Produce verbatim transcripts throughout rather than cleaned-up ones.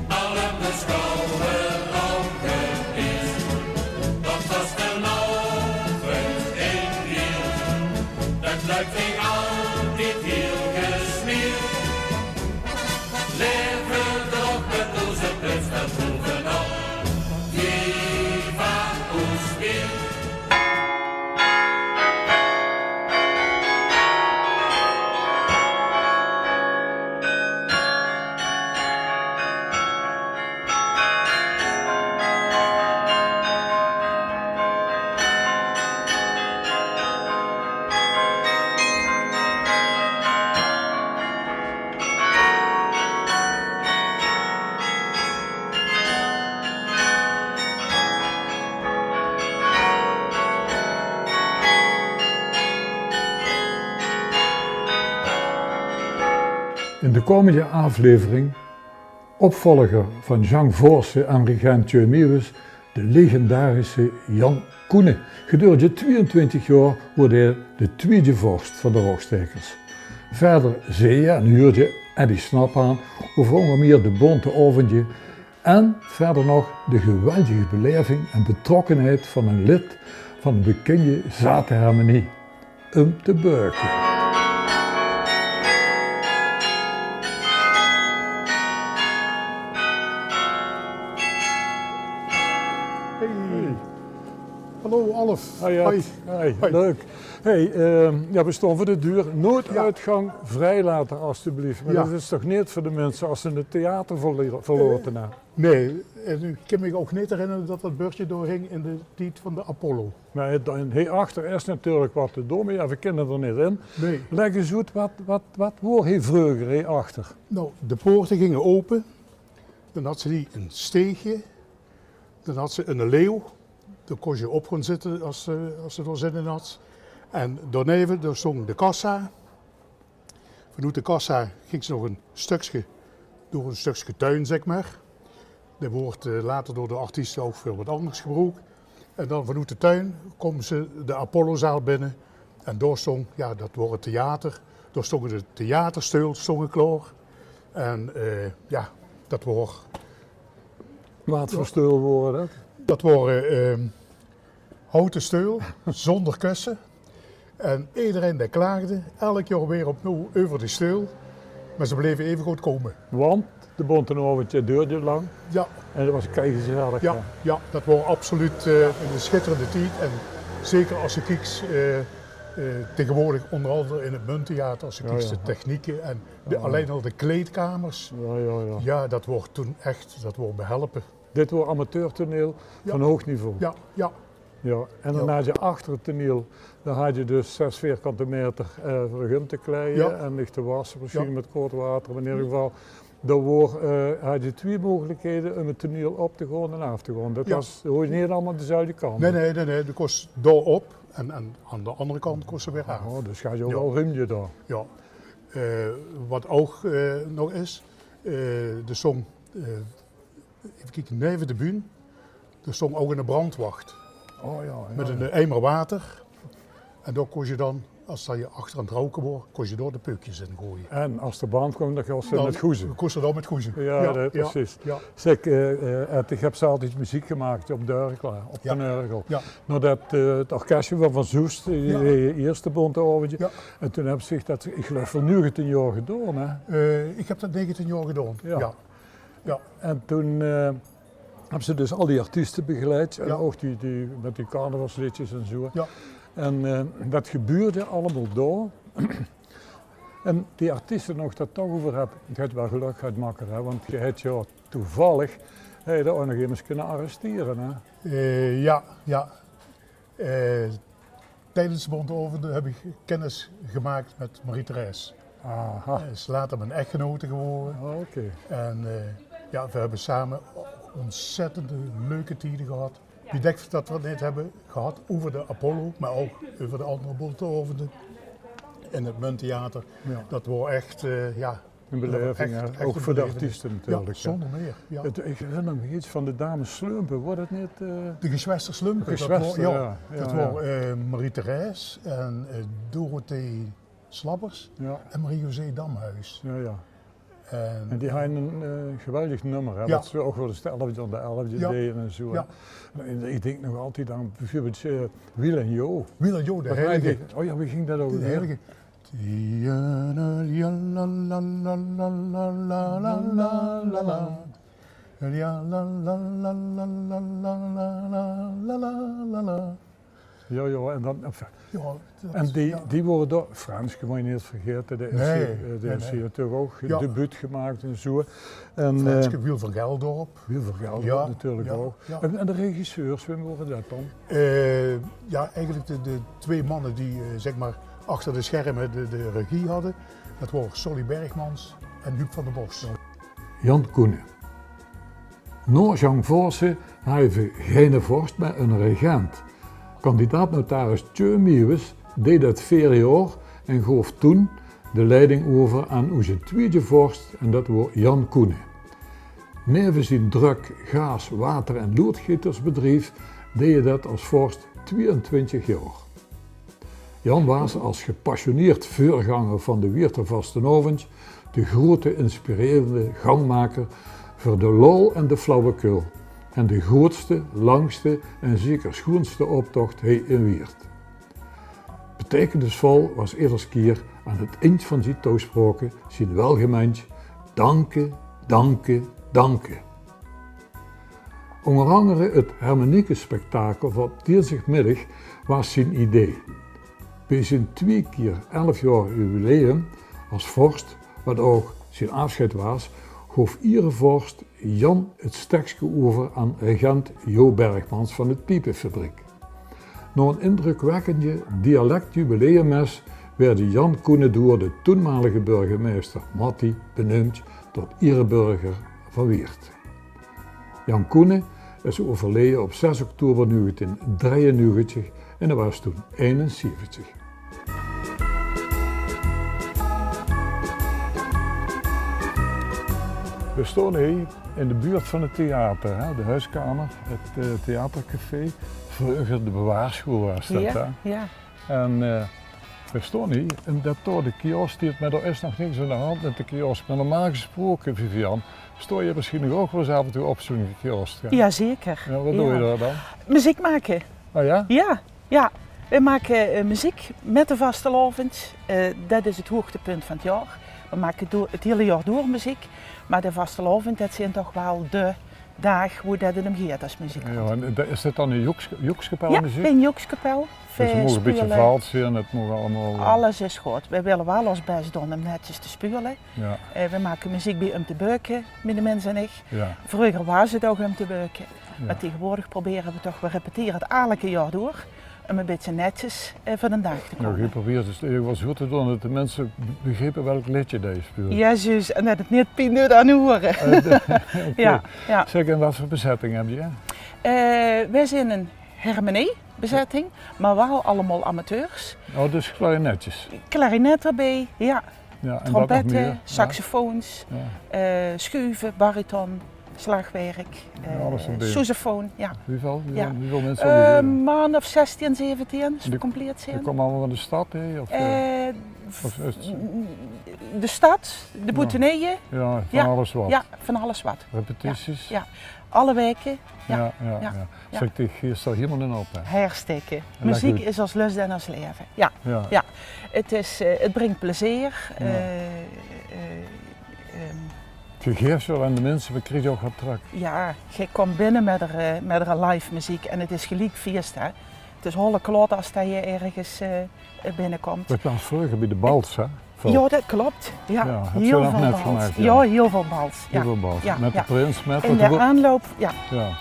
Alle beschouwen al geweest. Dat was vanavond in hier. Dat lijkt mij altijd heel gesmeerd. Leven toch met onze pet daar bovenop. Viva ons weer. In de komende aaflevering opvolger van Jang Vorse en regent Tjeu Meeuwis, de legendarische Jan Koenen. Gedurende twieëntwintig jaor woort hae de twiede vorst van de Rogstaekers. Wiejer zeen en huuert Eddy Snap aan euver ónger mier de Bonte Aovendje en wiejer nog de geweldige belaeving en betrokkenheid van ein lid van de bekinde Zaate Hermenie. Um te beuke. Hey. Hallo Alf. Hoi, Ed. Hoi. Hoi, leuk. Hey, ehm, jao, we staon veur de deur. Nooduitgang vrijlaten, alstublieft. Maar dat is toch neet veur de minse as ze het theater verlo-, verlaote, hè? Nee, en ik kan me ook niet herinneren dat dat bordje daar hing in de tijd van de Apollo. Maar het, en hie achter is natuurlijk wat te doen, maar ja, we kunnen er niet in. Nee. Leg eens uit, wat, wat, wat woor hie vreuger hie achter? Nou, de poorten gingen open. Dan had ze die een steegje. Dan had ze een leeuw. Dan kon je op gaan zitten als, eh, als ze er zin in had. En daarneven, daar stond de kassa. Vanoet de kassa ging ze nog een stukje door een stukje tuin, zeg maar. Die wordt, eh, later door de artiesten ook voor wat anders gebruikt. En dan vanoet de tuin komen ze de Apollozaal binnen. En daar stond, ja, dat wordt het theater. Daar stonden de theaterstoel, stonden klaar. En, eh, ja, dat wordt... Wat voor stoel woren dat? Dat woren, ehm, houten stoel, zonder kussen. En iedereen die klaagde, elk jaar weer opnieuw over die stoel. Maar ze bleven even goed komen. Want de Bonte Aovendje duurde lang. Ja. En dat was keigezellig, ja, ja. Ja, dat was absoluut, eh, een schitterende tijd. En zeker als je kijkt, eh, eh, tegenwoordig onder andere in het Munttheater, als je kijkt de technieken en de, alleen al de kleedkamers. Ja, ja, ja. Ja, dat wordt toen echt, dat wordt behelpen. Dit woor amateurtoneel van hoog niveau. Ja, ja. Ja, en dan had je achter het toneel, dan had je dus zes vierkante meter, eh, veur de gum te kleien en dich te wassen, misschien met koud water, maar in ieder geval, dan woor, eh, had je twee mogelijkheden om het toneel op te gaan en af te gaan. Dat was, hoor je niet allemaal dezelfde kant. Nee, nee, nee, nee. De kos door op en, en aan de andere kant kos ze weer af. Oh, dus had je ook wel ruimte daar. Ja. Eh, wat ook, eh, nog is, eh, de song, eh, Even kijken, neven de bühne, er stond ook een brandwacht. Oh ja, ja, met een, eh, emmer water. En daar kon je dan, als dat je achter aan het roken was, kon je daar de peukjes in gooien. En als de brand kwam, dan kon ze met goezen. Dan kon ze daar met goezen. Ja, ja, dat, ja, precies. Ja. Zeg, eh, eh, Ed, ik heb ze altijd muziek gemaakt op Durklaar, op de Nurgel. Ja. Nadat, eh, het orkestje van Van Zoest, eh, die deed eerst de Bonte Aovendje. Ja. En toen heb ik dat, ik geloof, wel negentien jaar gedaan, hè? Eh, ik heb dat negentien jaar gedaan. Ja. Ja. En toen, eh, hebben ze dus al die artiesten begeleid. En ook die, die met die carnavalsliedjes en zo. Ja. En, eh, dat gebeurde allemaal door. En die artiesten nog dat toch over hebben. Je hebt wel geluk gehad, makker, hè? Want je hebt ja toevallig, hè, daar ook nog eens kunnen arresteren, hè? Eh, ja, ja. Eh, tijdens de Bonte Aovendje heb ik kennis gemaakt met Marie-Thérèse. Aha. Is later mijn echtgenote geworden. Ah, oké. En, eh, ja, we hebben samen ontzettend leuke tijden gehad. Ik denk dat we het net hebben gehad over de Apollo, maar ook over de andere Bonte Aovendje. In het Munttheater. Ja. Dat was echt, eh, ja, een beleving, hè? Ook voor de artiesten natuurlijk, hè? Ja, zonder meer, ja. Het, ik herinner me iets van de dames Slumpen, woor dat niet, eh, de geschwester Slumpen? Dat woor, ja, dat woor, eh, Marie-Thérèse en, eh, Dorothee Slabbers en Marie-José Damhuis. Ja, ja. En die hadde ein, eh, geweldig nummer, hè, wat ze ouch waal ins de elfde aan de elfde deje en zoe. Ja. En ich dink nog altied aan bieveurbeeld, eh, Wiel en Jo. Wiel en Jo, de heilige. O ja, wie ging dat ouch weer? Heilige. Ja, la, la, la. Ja, la, la, la. Ja, ja, en dan, enfin. Ja, dat, en die, ja, die wore door, Frans, mós se neet vergaete, dae is, nee, eh, dae is hie toch ouch debuut gemaak en zoe. En, eh, Franske, Wiel van Geldorp. Wiel van Geldorp natuurlik ouch. Ja. En, en de regisseurs, wae wore dat dan? Eh, ja, eigelik de, de twee manne die, eh, zeg maar, achter de scherme de, de regie hadde, dat wore Solly Bergmans en Huub van der Bos. Jan Koenen. Nao Sjang Vossen hawwe v'r geine vorst, mer eine regent. Kandidaat-notaris Tjeu Miwes deej det veer jaor en goof toen de leiding euver aan oze twiede vorst, en det woor Jan Koenen. Neve zien drök gaas-, water- en loodgietersbedrief deej hae det es vorst twieëntwintig jaor. Jan waas es gepassioneerd veurganger van de Wieërter vastelaovendj de groeate inspirerende gangmaker veur de lol en de flauwekul en de groeatste, langste en zeker sjoeanste optocht hie in Wieërt. Beteikenisvol waas eder kier aan 't indj van zien toespraoke zien welgemendj: danke, danke, danke. Ónger angere 't hermenieke-spektakel van dinsdigmiddig waas zien idee. Bie zien twieë kier elf jaor jubileum es vorst, wat ouch zien aafsjeid waas, goof ierevorst Jan 't stekske euver aan regent Jo Bergmans van 't Piepefabriek. Nao 'n indrökwèkkendje dialektjubileummes woort Jan Koenen door de toenmalige burgemeister Matty beneumdj tot iereburger van Wieërt. Jan Koenen is euverleje op zes oktober negentien drieënnegentig en hae waas toen einenzeventig. V'r staon hie in de buurt van 't theater, hè, de huiskamer, 't, eh, theatercafé. Vreuger de bewaarsjoeal waas det, hè? Ja. En, eh, v'r staon hie, en det dao de kiosk, mer dao is nog niks aan de hand mit de kiosk. Mer normaal gesproke, Vivian, staos se mesjien ouch waal ins aaf en toe op zoe'n kiosk, hè? Jazeker. Ja, wat doos se dao dan? Meziek make. O ja? Ja, ja. V'r make, eh, meziek mit de vastelaovendj. Eh, det is 't hoogtepunt van 't jaor. V'r make door, 't hiele jaor door meziek. Mer de vastelaovendj, det zeen toch waal de daag wo det 't óm geit es muzikant. Ja, en da-, is det dan ein joeks-, joekskapelmeziek? Ja, ein joekskapel. Dus 't maag ein bietje vals zeen, 't maag allemaol, eh, alles is good. V'r wille waal ós bès doon óm netjes te speule. Ja. Eh, v'r make meziek bie óm te beuke, miene mins en ich. Ja. Vreuger waas 't ouch óm te beuke. Ja. Mer taegewoordig probere v'r toch, v'r repetere 't elke jaor door. Óm ein bietje netjes, eh, veur d'n daag te kómme. Nou, geer probeert 't in eder geval zoe te doon det de minse begripe welk leedje det se speultj. Ja, zjus. En det 't neet pien deit aan de oere. Eh, oké. Ja, ja. Zèk, en waat veur bezetting höbs se? Eh, veer zeen ein hermeniebezetting, mer waal allemaol amateurs. O, dus klarinetjes? Klarinet d'rbie, ja. Ja, en waat nog mieë? Trompette, saxofoons, eh, sjuve, bariton, slagwerk, eh, sousafoon, ja. Wieväöl? Wieväöl minse? Eh, man of zestien, zeventien, es v'r compleet zeen. Die kómme allemaol van de stad, hè? Of, eh, de stad, de boeteneje. Ja, van alles wat. Ja, van alles wat. Repetities? Ja, alle waeke. Ja, ja, ja. Zèk, dich geis d'r hielemaol in op, hè? Hartstikke. Meziek is ós lust en ós laeve. Ja, ja. 't Is, eh, 't bringk plezeer. Eh, eh, ehm. Geer gaeft waal aan de minse, mer kriegt ouch waat trök? Ja, geer kómtj binne mit d'r, eh, mit d'r live meziek en 't is geliek fieës, hè. 't Is holle klote es det se örges, eh, binnekómtj. Det waas vreuger bie de bals, hè? Ja, det klop. Ja, hiel väöl bals. Ja, hiel väöl bals. Hiel väöl bals. Ja. Mit de prins, mit de aanloup, ja.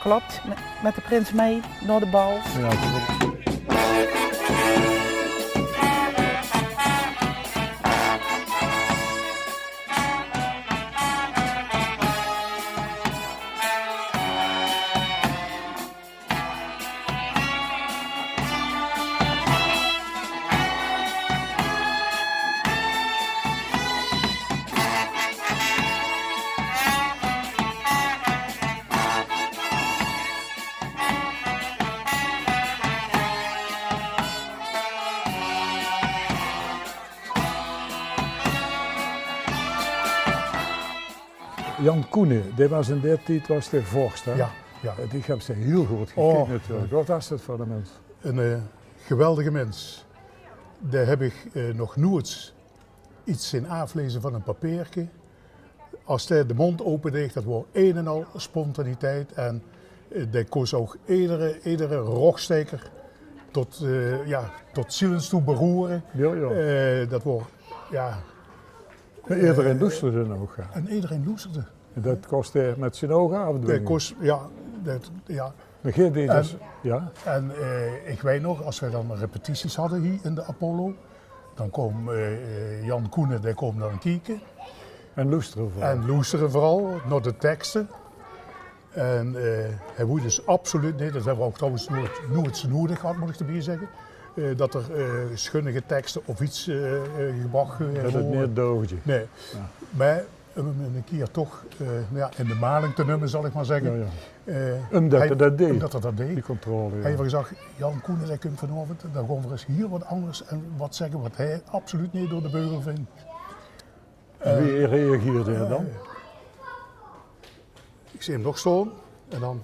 Klop. Mit, mit de prins mit nao de bals. Ja, klopt. Jan Koenen, dae waas in dae tied waas dae vors, hè? Ja, ja. Eh, die höbs se hiel good gekènd natuurlik. Wat waas dat veur eine mins? Ein, eh, geweldige mins. Dae höb ich, eh, nog noeits get zeen aaflaeze van ein papierke. As dae de mónd ope deeg, dat waor ein en al spontaniteit. En, eh, dae kós ouch edere, edere Rogstaeker tot, eh, ja, tot zielens toe beroere. Ja, ja. Eh, dat waor, ja. Mer ederein loesterde ouch, hè? En ederein loesterde. En dat kós dae mit zien ouge aafdwinge. Dae kós, ja, dat, ja. Mer geer deed dus, ja. En, eh, ich weit nog, as v'r dan repetities hadde hie in de Apollo, dan koom, eh, eh, Jan Koenen, dae koom dan kieke. En loestere veural. En loestere veural, nao de tekste. En, eh, hae woei dus absoluut neet, dat höbbe v'r ouch trouwens noeits, noeits nudig gehad, mót ich d'rbie zègke, eh, dat d'r, eh, schunnige tekste of get, eh, eh, gebrach, eh, waore. Dat 't neet doogde. Nae. Ja. Mer óm 'm ein kier toch, eh, noe ja, in de maling te numme, zal ich mer zègke. Ja, ja. Eh, ómdat hae dat deej. Ómdat hae dat deej. Die controle, ja. Hae haet gezag: "Jan Koenen, dae kump vanaovend, dan gaon v'r ins hiel get angers en get zègke wat hae absoluut neet door de beugel vindj." En wie reageerde hae dan? Eh, ich zeen 'm nog staon en dan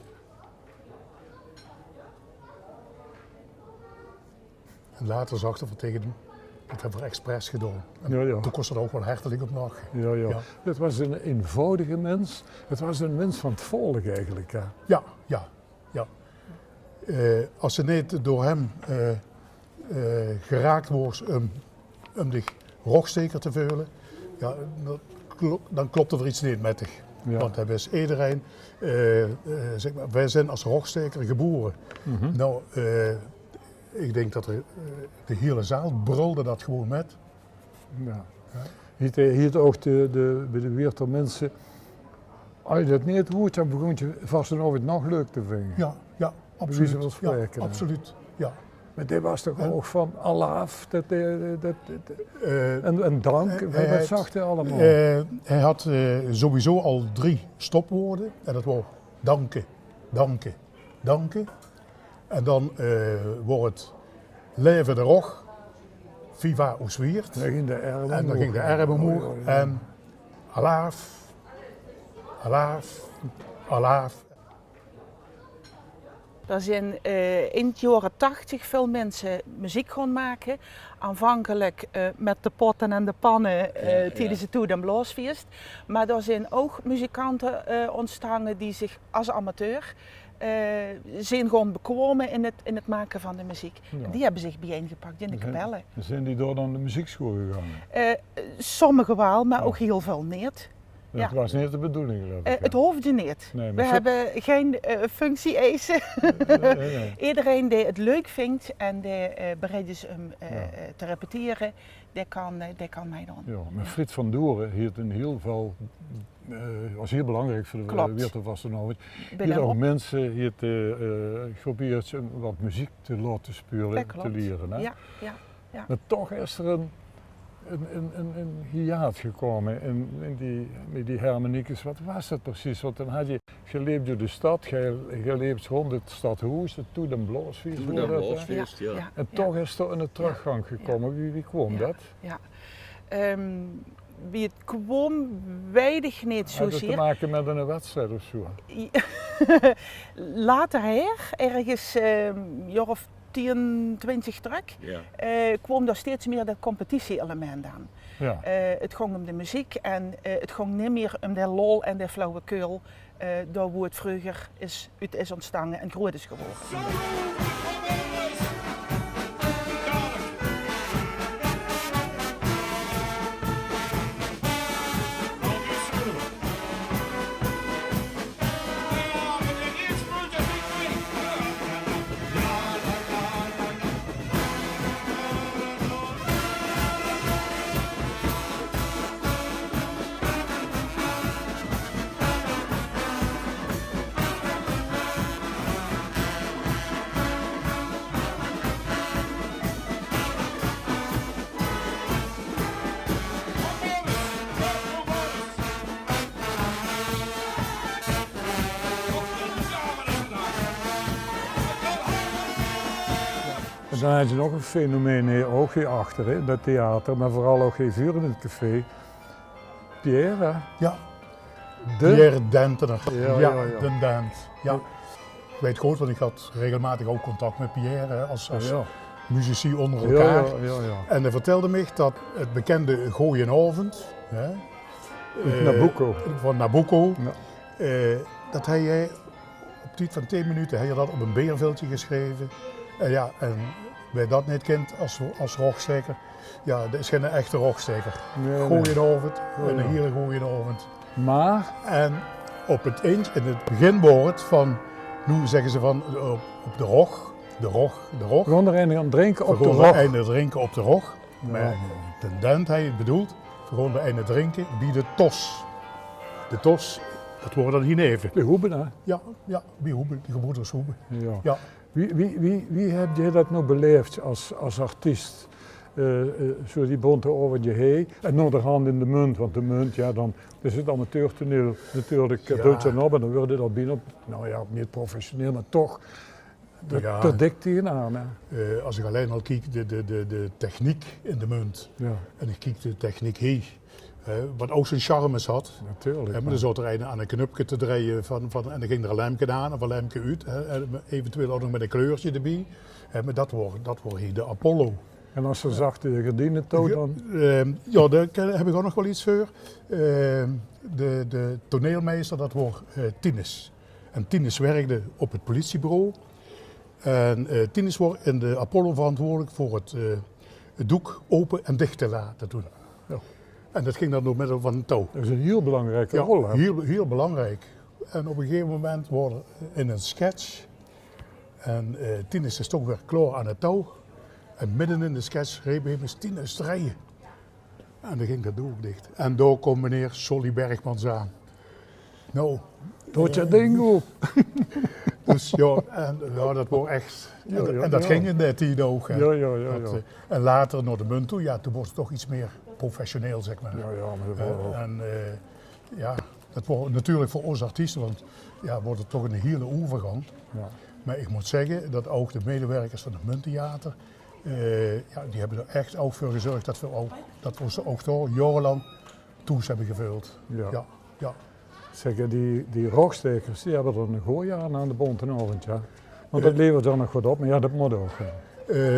En later zagte v'r taenge häöm: "Dat höbbe v'r expres gedaon." En toen kós 'r d'r ouch waal hertelik óm lache. Ja, ja. Ja. Het waas ein einvoudige mins. Het waas ein mins van 't volk eigelik, hè? Ja, ja, ja. Eh, as se neet door häöm, eh, eh, geraak woors óm óm dich Rogstaeker te veule, ja, dan klo-, dan klopde d'r get neet mit dich. Ja. Want hae wis ederein, eh, eh, zèk mer, veer zeen as Rogstaeker gebaore. Noe, eh, ich dink dat d'r, eh, de hiele zaal brulde dat gewoon mit. Ja. Ja. Hae haet, hae haet ouch de, de, bie de Wieërter minse As se dat neet woorts, dan begóns se vastelaovend nog leuk te vinge. Ja, ja, absoluut. Bie wieze van spraeke, hè. Ja, absoluut, ja. Mer dae waas toch ouch van alaaf, dat, eh, dat, dat, eh, en, en dank, wat zag hae allemaol? Eh, hae had, eh, sowieso al drie stopwoorde. En dat waor danke, danke, danke. En dan, eh, waor 't Laeve de Rog, Viva oes Wieërt. Dan ging de erm omhoeg. En dan ging de erm omhoeg. Ja, ja, ja. En alaaf, alaaf, alaaf. D'r zeen, eh, in de jaore tachtig väöl minse meziek gaon make. Aanvankelik, eh, mit de potte en de panne, eh, ja, ja, tiedes 't Toet- en Blaosfieëst. Mer d'r zeen ouch muzikante, eh, óntstange die zich as amateur eh, zeen gaon bekwaome in 't, in 't make van de meziek. Ja. En die höbbe zich biejein gepak in de kapelle. Zeen, zeen die dao dan de muzieksjool gegange? Eh, sommige waal, mer ouch hiel väöl neet. Ja. Dat waas neet de bedoeling, geluif ich, hè? Eh, 't hoofde neet. Nae, mer veer höbbe gein, eh, functie-eise. Nae, nae, nae. Ederein dae 't leuk vindj en dae, eh, bereid is óm, eh, eh, te repeteren, dae kan, eh, dae kan meidoon. Ja, mer Friet van Doren haet in hiel väöl eh, waas hiel belangriek veur de Wieërter vastelaovend. Klopt. Hae haet ouch minse, hae haet, eh, eh, geprobeerd óm wat meziek te laote speule, te liere, hè? Ja, ja, ja. Mer toch is d'r ein, ein, ein, ein, ein hiaat gekómme in, in die, mit die hermeniekes. Wat waas dat precies? Want dan hads se, ge leept door de stad, ge, ge leept rónd 't stadhoes, 't Toet- en Blaosfieëst. Toet- en Blaosfieëst, ja. Ja, ja. En toch is d'r ein trökgank gekómme. Wie, wie kwaam dat? Ja. Ehm, Wie 't kwaom, weit ich neet zoeë. Haet 't te make mit ein wedstrijd of zoeë? Later haer, örges, eh, jaor of tieën, twintjig trök, eh, kwaom d'r steeds mieër dat competitie-element aan. Ja. Eh, 't góng óm de meziek en, eh, 't góng neet mieër óm de lol en de flauwekul. Eh, dao woe 't vreuger is, oet is óntstange en groeët is gewore. En dan hads se nog ein fenomeen hie, ouch hie achter, hè, in dat theater, mer veural ouch hie veur in 't café. Pierre, hè? Ja. De? Pierre Dentener. Ja, ja, ja, ja. Den Dent. Ja. Ich weit good, want ich had regelmaotig ouch contact mit Pierre, hè, as, as musici ónger elkaar. Ja, ja, ja. En hae vertèlde mich dat 't bekènde Goojenaovend, hè, eh, Nabucco. Van Nabucco, eh, dat hae, eh, op tied van tieën minute hae dat op ein beerveldje gesjreve. En ja, en wae dat neet kint as, as Rogstaeker, ja, dat is geine echte Rogstaeker. Nae, nae. Goojenaovend, ein hiele goojenaovend. Mer? En op 't ind, in 't begin woort van, noe zègke ze van, eh, op, op de Rog, de Rog, de Rog. Veer gaon d'r eine drinke op de Rog. Veer gaon d'r eine drinke op de Rog. Ja. Mer den Dent hae 't bedoeld, veer gaon d'r eine drinke bie de Tos. De Tos, dat woor dan hie neve. De Hoeben, hè? Ja, ja, bie Hoeben, de gebroeders Hoeben. Ja. Ja. Wie, wie, wie, wie höb geer dat noe belaef as, as artiest? Eh, eh, zoe die bónte aovendje hie en naoderhand in de Munt, want de Munt, ja, dan is 't amateurtoneel natuurlik, eh, ja, dubbel en op en dan wuuert dat bienao, noe ja, neet professioneel, mer toch, dat, ja, d'r dik tegenaan, hè. Eh, as ich allein al kiek, de, de, de, de techniek in de Munt, ja, en ich kiek de techniek hie, hè, wat ouch zien charmes had. Natuurlik, hè, mer ja, dan zoot d'r eine aan ein knupke te drejje van, van, en dan ging d'r ein lempke aan of ein lempke oet, hè, en eventueel ouch nog mit ein kleurke d'rbie. Hè, mer dat woor, dat woor hie de Apollo. En as ze zachte gerdiene touw, dan? Ja, ehm, ja, dao kin, höb ich ouch nog waal get veur. Ehm, de, de toneelmeister, dat woor, eh, Tinus. En Tinus wirkde op 't politiebureau. En, eh, Tinus woor in de Apollo verantwoordelik veur 't, eh, 't doek ope en dich te laote doon. Ja. En dat ging dan door middel van ein touw. Dat is ein hiel belangrieke rol, hè? Ja, hiel, hiel belangriek. En op ein gegaeve moment woor d'r in ein sketch en, eh, Tinus is toch weer klaor aan 't touw. En midde in de sketch reep hae ins: "Tinus, drejje." En dan ging dat doek dich. En dao kump meneer Solly Bergmans aan. Noe, doot 't dink ope. Dus ja, en ja, dat woor ech, en dat ging in dae tied ouch, hè. Ja, ja, ja. Dat, eh, en later nao de Munt toe, ja, toen woort 't toch get mier professioneel, zèk mer. Ja, ja, mer dat woor ouch, en, eh, ja, dat woor natuurlik veur ós artieste, want ja, woort 't toch ein hiele euvergank. Ja. Mer ich mót zègke dat ouch de medewerkers van 't Munttheater, eh, ja, die höbbe d'r ech ouch veur gezörg dat veer ouch, dat veer ós ouch dao jaorelank thoes höbbe geveuld. Ja. Ja, ja. Zèk, die, die Rogstaekers, die höbbe d'r ein gooj aan, aan de bónte aovend, ja. Want dat levert dan nog get op, mer ja, dat mót ouch, hè.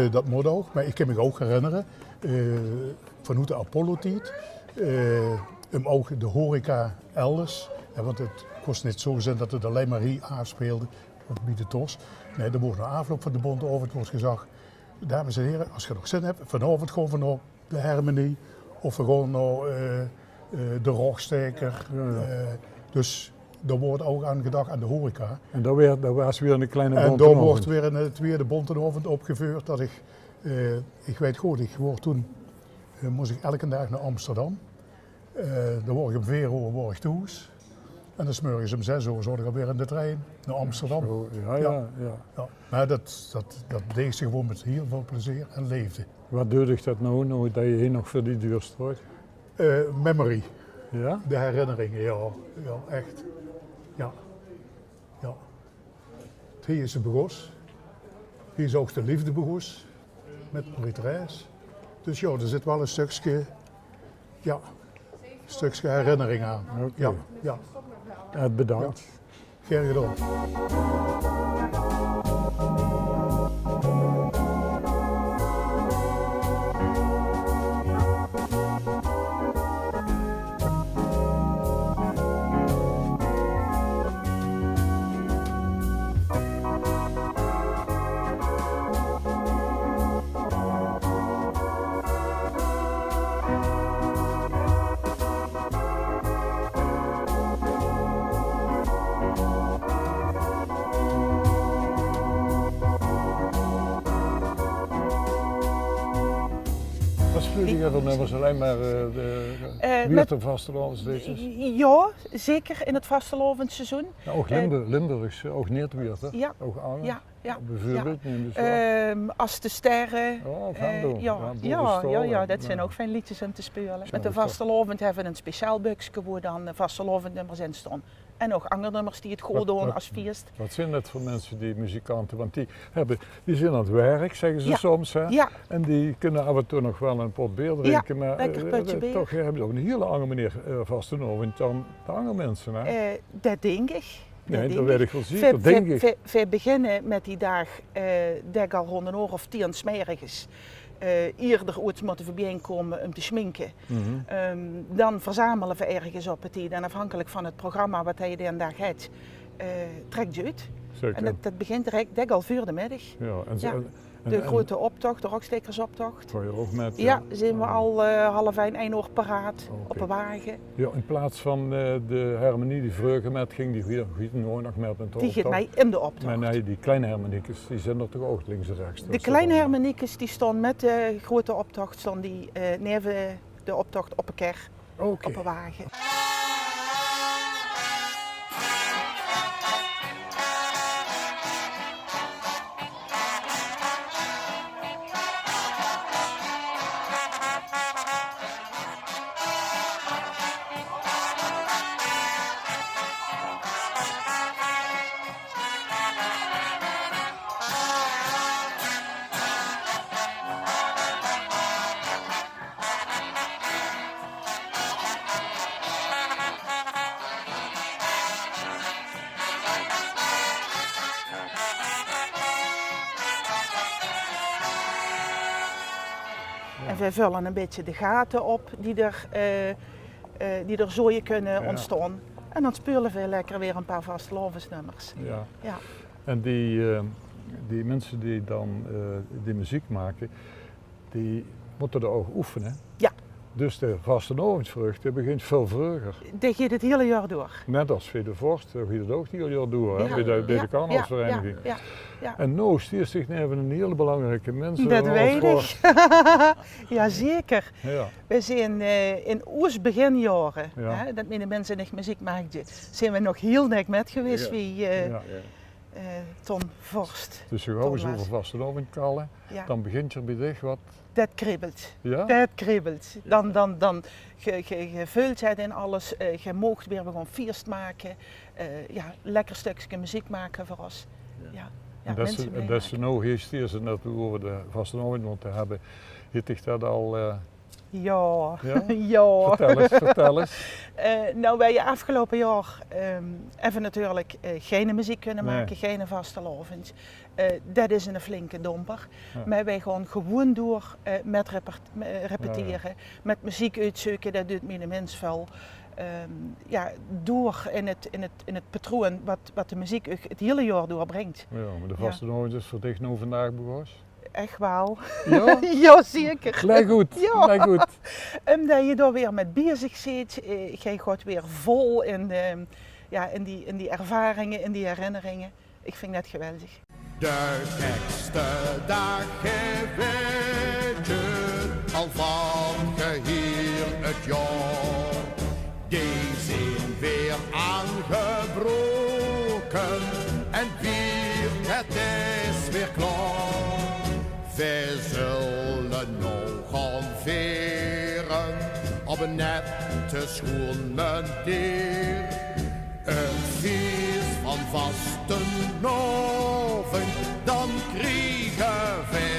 Eh, dat mót ouch, mer ich kin mich ouch herinnere, eh, vanoet de Apollo-tied, eh, um ouch de horeca elders, hè, want 't kós neet zoe zeen dat 't allein mer hie aafspeelde, of bie de Tos. Nae, d'r woort nao aafloup van de bónte aovend woort gezag: "Dames en here, as geer nog zin höb, vanaovend gaon veer nao de Hermenie, of veer gaon nao, eh, eh, de Rogstaeker." Ja, ja. Eh, dus dao woort ouch aan gedach, aan de horeca. En dao weer, dao waas weer ein kleine bónte aovend. En dao woort weer ein, eh, twiede bónte aovend opgeveurd. Dat ich, eh, ich weit good, ich woor toen, eh, mós ich elken daag nao Amsterdam. Eh, dan woor ich um veer oor woor ich thoes. En dan 's mörges um zès oor zoot ich alweer in de trein nao Amsterdam. Zo, ja, ja, ja. Ja. Mer dat, dat, dat deeg ze gewoon mit hiel väöl plezeer en leefde. Wat duit dich dat noe, noe dat se hie nog veur die deur staos? Eh, memory. Ja? De herinneringe, ja. Ja, ech. Ja. Ja. Hie is 't begós. Hie is ouch de leefde begós mit Marie-Thérèse. Dus ja, d'r zit waal e stökske, ja, e stökske herinnering aan. Oké. Ja, ja. Eh, bedank. Ja. Gaer gedaon. Wat speulde geer veur nummers? Allein mer, eh, de, eh, Wieërter vastelaovesleedjes? Ja, zeker in 't vastelaovesseizoen. Ja, ouch Limburgs, ouch neet Wieërter, ouch anger. Ja, ja. Bieveurbeeld, neem ich aan. Ehm, As de Sterre. Oh, Venlo. Ja, ja, ja, dat zeen ouch fijn leedjes um te speule. Mit de vastelaovend höbbe v'r e speciaal bökske wo dan de vastelaovendnummers in staon. En nog anger nummers die 't good doon as fieëst. Wat zeen det veur minse, die muzikante? Want die hebbe, die zeen aan 't werk, zègke ze soms, hè? Ja. En die kinne aaf en toe nog waal ein pot beer drinke, mer, eh, toch hebbe ze op ein hiel anger meneer, eh, vastelaovend dan de anger minse, hè? Eh, det dink ich. Nae, det weit ich waal zeker, dink ich. Veer beginne mit die daag, eh, dèk al rónd ein oor of tieën 's merges, eh, ierder oets mótte veer biejein kómme óm te sjminke. Ehm, dan verzamele veer örges op 't tied en aafhankelik van 't programma wat se dae daag höbs, eh, trèks se oet. En det, det begint direk, dèk al veur de middig. Ja, en de groeëte optoch, de Rogstaekersoptoch. Ja, zeen veer al, eh, half ein, ein oor paraat op de wage. Ja, in plaats van, eh, de hermenie die vreuger mit ging, die geit noe nog mit in de optoch. Die geit mit in de optoch. Mer nae, die kleine hermeniekes, die zeen d'r toch ouch links en rechs. De kleine hermeniekes, die stónge mit de groeëte optoch, stónge die, eh, neve de optoch op de kar, op de wage. En veer völle ein bietje de gate op die d'r, eh, eh, die d'r zólle kónne óntstaon. En dan speule veer lekker weer ein paar vastelaovesnummers. Ja. En die, eh, die minse die dan, eh, die meziek make, die mótte d'r ouch oefene. Ja. Dus de vastelaovesvreugde begint väöl vreuger. Dae geit 't hiele jaor door. Net as bie de vorst, dae geit 't ouch 't hiele jaor door, hè, bie de, bie de carnavalsvereniging. Ja. En noe stieëts dich neve ein hiel belangrieke mins, eh, as vorst. Det weit ich. Ja, zeker. Ja. Veer zeen, eh, in oos beginjaore, hè, det miene minse nog meziek maakde, zeen veer nog hiel dèk mit gewaes wie, eh, eh, Ton Vorst. Dus gaw ins euver vastelaovend kalle, dan begint d'r bie dich wat. Det kriebelt. Ja? Det kriebelt. Dan, dan, dan, ge, ge, ge veultj 't in alles, eh, ge moogt weer gewoon fieëst make, eh, ja, lekker stökske meziek make veur ós. Ja. En det se noe hie stieëts en det veer 't euver de vastelaovend mótte höbbe, haet dich det al, eh, Ja. Ja? Ja. Vertèl ins, vertèl ins. Eh, noe, veer höbbe aafgeloupe jaor, ehm, effe natuurlik, eh, geine meziek kónne make, geine vastelaovend. Eh, det is eine flinke dómper. Ja. Mer veer gaon gewoon door, eh, mit repert-, eh, repetere, mit meziek oetzeuke, det duit miene mins väöl. Ehm, ja, door in 't, in 't, in 't patroon wat, wat de meziek uch 't hiele jaor door bringtj. Ja, mer de vastelaovend is veur dich noe vandaag begós? Ech waal. Ja? Ja, zeker. Lègk oet, lègk oet. Ómdet se dao weer mit bezig bis, eh, ge gaot weer vol in de, ja, in die, in die ervaringe, in die herinneringe. Ich vinj det geweldig. De gekste daag, ge wètj 't, al van geheel 't jaor. Die zeen weer aangebroke en weer, 't is weer klaor. Veer zulle noe gaon vere op ein nette, sjoeën meneer. 't Fieës van vastelaovend, dan kriege veer